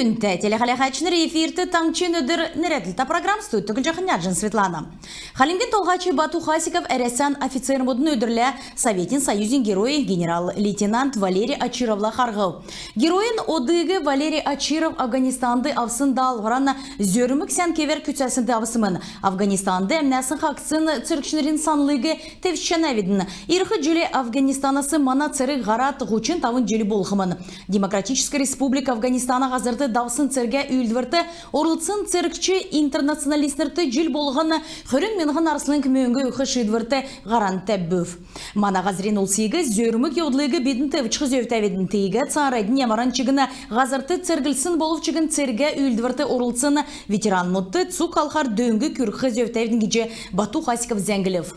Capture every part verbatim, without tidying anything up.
Күндтә телехәләһәчнр, эфирт «Таңһчин өдр» нерәдлтә программ. Студьд Түглҗәхнә Җин Светлана. Хальмгин Толһач Бату Хасиков Әрәсән офицермүдин өдрлә Советин Союзин Герой генерал-лейтенант Валерий Очировла харһв. Геройин одыг Валерий Очиров Афганистанд авсн даалһвран зөрмг сән кевәр күцәснд авсмн. Афганистанд әмнәсн хаһцсн цергчнрин санлыг тевчҗәнәвидн. Ирх җил Афганистанас мана церг һарад һучн тавн җил болхмн. Демократическ Республик Афганистана һазрт давсн цергә үүлдврт орлцсн цергч-интернационалистнрт җил болһн хөрн миңһн арслң мөңг өгх шиидврт һаран тәвв. Мана һазрин улсиг зөрмг йовдлыг бидн тевчх зөвтәвидн. Тиигәд цааранднь ямаран чигн һазрт церглсн болв чигн цергә үүлдврт орлцсн ветеранмудт цуг халхар дөң күргх зөвтәвидн гиҗ Бату Хасиков зәңглв.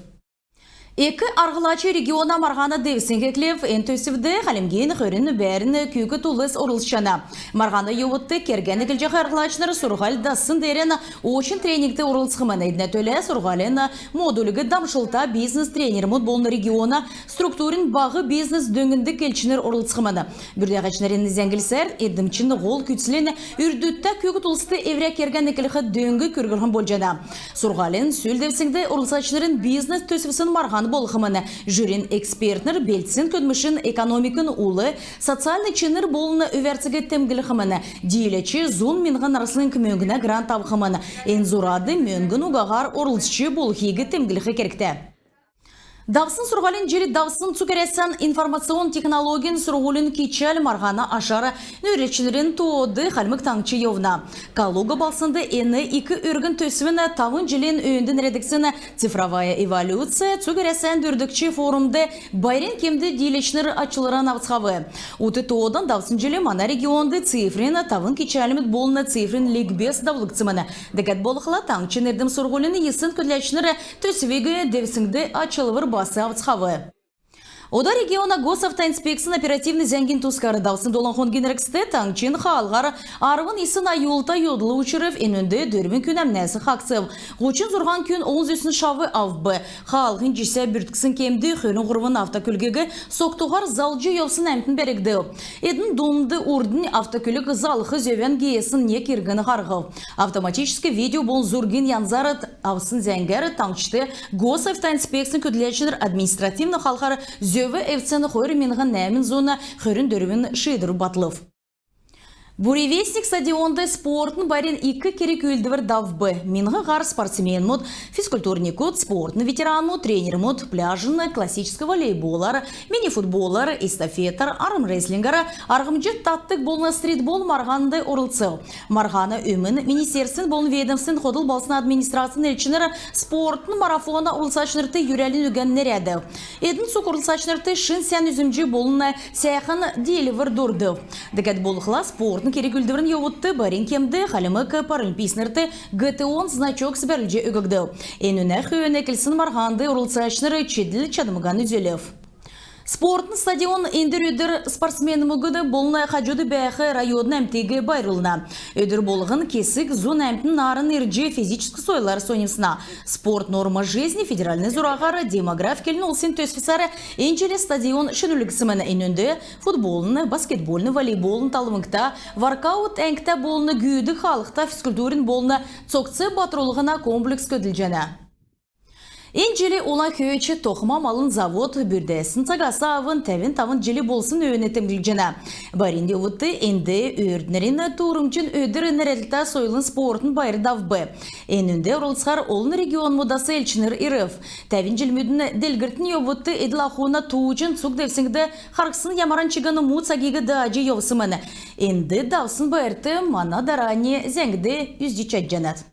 «Эк-арһлач региона» марһана девсң эклв. Эн төсвд Хальмгин хөрн бәәрн күүкд улс орлцҗана. Марһана йовудт кергән эклҗәх арһлачнр сурһуль дассн деерән очн тренингт орлцхмн. Эднә төлә сурһулин модульиг дамшлта бизнес-тренермүд болн региона структурин баһ бизнес дөңндг элчнр орлцхмн. Бүрдәһәчнрин зәңглсәр, эдмчн һол күцлнь үрдүдтә күүкд улст эврә кергән эклх дөң күрглһн болҗана. Сурһулин сүл девсңд орлцачнрин бизнес төсвсн марһан болхмн. Жюрин экспертнр белдсн көдлмшин экономикин ул, социальн чинр болн өвәрциг темдглхмн. Дииләч зун миңһн арслң мөңгнә грант авхмн. Эн зурад мөңгн угаһар орлцҗ болхиг темдглх кергтә. Давсн сурһулин җил давсн цуг Әрәсән информационн технологин сурһулин кичәл марһана ашар нүүрләчнрин тоод Хальмг Таңһч йовна. Калуга балһснд эн ик өргн төсвин тавн җилин өөнд нерәдгдсн «Цифровая эволюция» цуг Әрәсән дөрвдгч форумд байрин кемд дииләчнр ачлвран авцхав. Ут тоодан давсн җил мана регионд цифрин тавн кичәлмүд болн цифрин ликбез давулгдсмн. Дәкәд болхла, таңһчин эрдм-сурһулин йисн көдләчнр төсвиг девсңд ачлвр бас авцхав. Ода региона Госавтоинспекцин оперативн зәңгин тускар. Давсн долан хонгин эргцд таңһчин хаалһар арвн йисн аюлта йовдл учрв. Энүнд дөрвн күн әмнәсн хаһцв. Һучн зурһан күн олн зүсн шав авв. Хаалһин җисә бүртксн кемд хөрн һурвн автокөлгиг согтуһар залҗ йовсн әмтн бәргдв. Эдн дунд урднь автокөлг залх зөвән геесн нег иргн һарһв. Автоматическ видео болн зургин янзар авсн зәңгәр таңһчд Госавтоинспекцин көдләчнр административн халхар зөв эвдсн хойр миңһн нәәмн зун хөрн дөрвн шиидвр батлв. «Буревестник» стадионд спортын байрин ик керг-үүлдвр давв. Миңһ һар спортсменмүд, физкультурникүд, спортын ветеранмуд, тренермүд пляжн, классическ волейболар, мини-футболар, эстафетар, армрестлингәр, арһмҗ татдг болн стритбол марһанд орлцв. Марһана өмн министерствин болн ведомствин, хотл балһсна администрацин элчнр спортын марафона орлцачнрт йөрәлин үгән нерәдв. Эдн цуг орлцачнрт шин сән үзмҗ болн сәәхн диилвр дурдв. Дәкәд болхла, спортын керг-үүлдврин йовудт байрин кемд хальмг паралимпийцнрт ГТО-н значок бәрүлҗ өггдв. Энүнә хөөн эклсн марһанд орлцачнр чидл-чадмган үзүлв. Спортын стадион эндр өдр спортсменмүдиг болн хаҗуд бәәх района әмтиг байрлулна. Өдр болһн кесг зун әмтн нааран ирҗ физическ сойлар соньмсна. «Спорт — норма жизни» федеральн зураһар «Демографь» келн-улсин төсвсәр эн җил стадион шинрүлгдсмн. Энүнд футболын, баскетболын, волейболын талвңта, воркаут әңгтә болн гүүдг хаалһта, физкультурин болн цогц батрулһна комплекс көдлҗәнә. Эн җил Улан Хөөч тохм малын завод бүрдәсн цагас авн тәвн тавн җил болсн өөн темдглҗәнә. Байрин йовудт энд өөрднрин туурмҗин өдр нерәдлтә сойлын, спортын байр давв. Энүнд орлцхар олн регионмудас элчнр ирв. Тәвн җилмүдин делгрлтин йовудт эдл-ахуна тууҗин цуг девсңгд харһсн ямаран чигн му цагиг даҗ йовсмн. Энд давсн байрт мана дарани зәңгд үзҗ чадҗанат.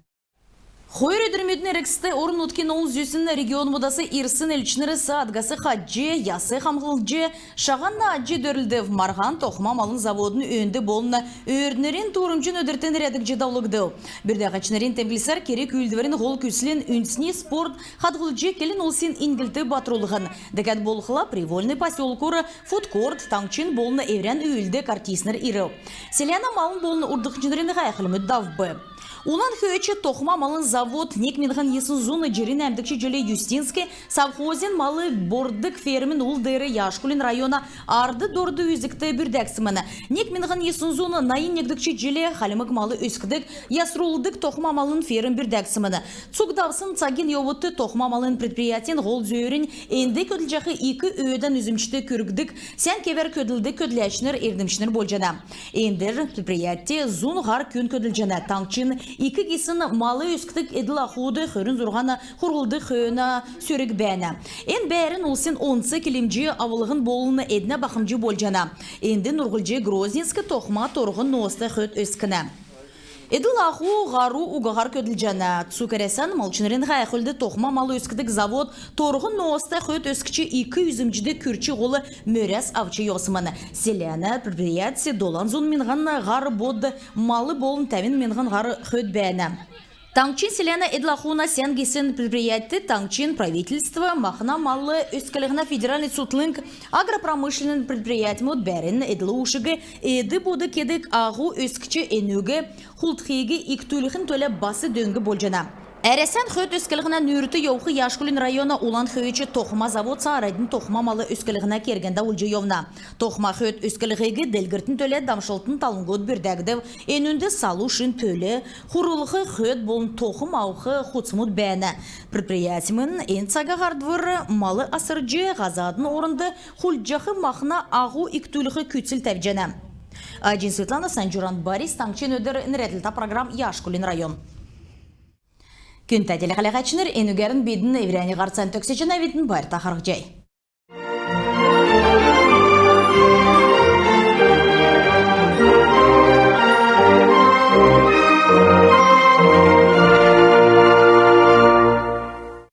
Хойр өдрмүдин эргцд орн-нутгин олн зүсн регионмудас ирсн элчнр саадгас хаҗ, яс хамхлҗ, шаһан наадҗ дөрлдв. Марһан тохм малын заводын өөнд болн өөрднрин туурмҗин өдрт нерәдгдҗ давулгдв. Бүрдәһәчнрин темдглсәр, керг-үүлдврин һол күслнь үндсн спорт хадһлҗ, келн-улсин иньгллт батрулһн. Дәкәд болхла, Привольн поселкур фудкорт, таңһчин болн эврән үүлддг артистнр ирв. Селәнә малын болн урдкнрин һәәхүлмүд давв. Улан Хөөч тохма малын завод нег миңһн йисн зун җирн нәәмдгч җилд Юстинский совхозин мал бордг фермин ул деер Яшкулин района ард-дорд үзгт бүрдәгдсмн. Нег миңһн йисн зун найн негдгч җилд хальмг мал өскдг, ясрулдг тохма малын ферм бүрдәгдсмн. Цуг давсн цагин йовудт тохма малын предприятин һол зөөрнь энд көдлҗәх ик өөдән үзмҗд күргдг, сән кевәр көдлдг көдләчнр, эрдмчнр болҗана. Эндр предприятьд зун һар күн көдлҗәнә. Таңһчин ик гисн мал өскдг эдл-ахуд хөрн зурһан хурһлдг хөөн сөрг бәәнә. Эн бәәрн улсин онц килмҗ авлһн болн эднә бахмҗ болҗана. Энд нурһлҗ Грозненск тохма торһн нооста хөд өскнә. Эдл-аху һару угаһар көдлҗәнә. Цуг Әрәсән малчнрин һәәхүлд тохма мал өскдг завод торһн нооста хөд өскҗ, ик үзмҗд күрч һол мөрәс авч йовсмн. Селәнә предприять долан зун миңһн һар бод мал болн тәвн миңһн һар хөд бәәнә. Таңһчин селәнә эдл-ахуна сән гисн предприятьд таңһчин правительств, махна мал өсклһнә федеральн цутхлң, агропромышленн предприятьмүд бәәрн эдл-уушиг эд-бод кедг, аһу өскҗ, энүг хулдхиг икдүлхин төлә бас дөң болҗана. Әрәсән хөд өсклһнә нүүрт йовх Яшкулин района Улан Хөөч тохма завод цааранднь тохма мал өсклһнә кергән давулҗ йовна. Тохма хөд өсклһиг делгрлтин төлә дамшлтын талвңгуд бүрдәгдв. Энүнд салу шин төлә, хурулх хөд болн тохм авх хувцмуд бәәнә. Предприятьмүд эн цага һардвр мал асрҗ, һазадын орнд хулдҗах махна аһу икдүлх күцл тәвҗәнә. Аҗин Светлана, Санҗуран Борис, «Таңһчин өдр» нерәдлтә программ, Яшкулин район. Күндтә телехәләһәчнр, энүгәрн бидн эврәннь һарцан төгсәҗәнәвидн. Байрта харһцхай.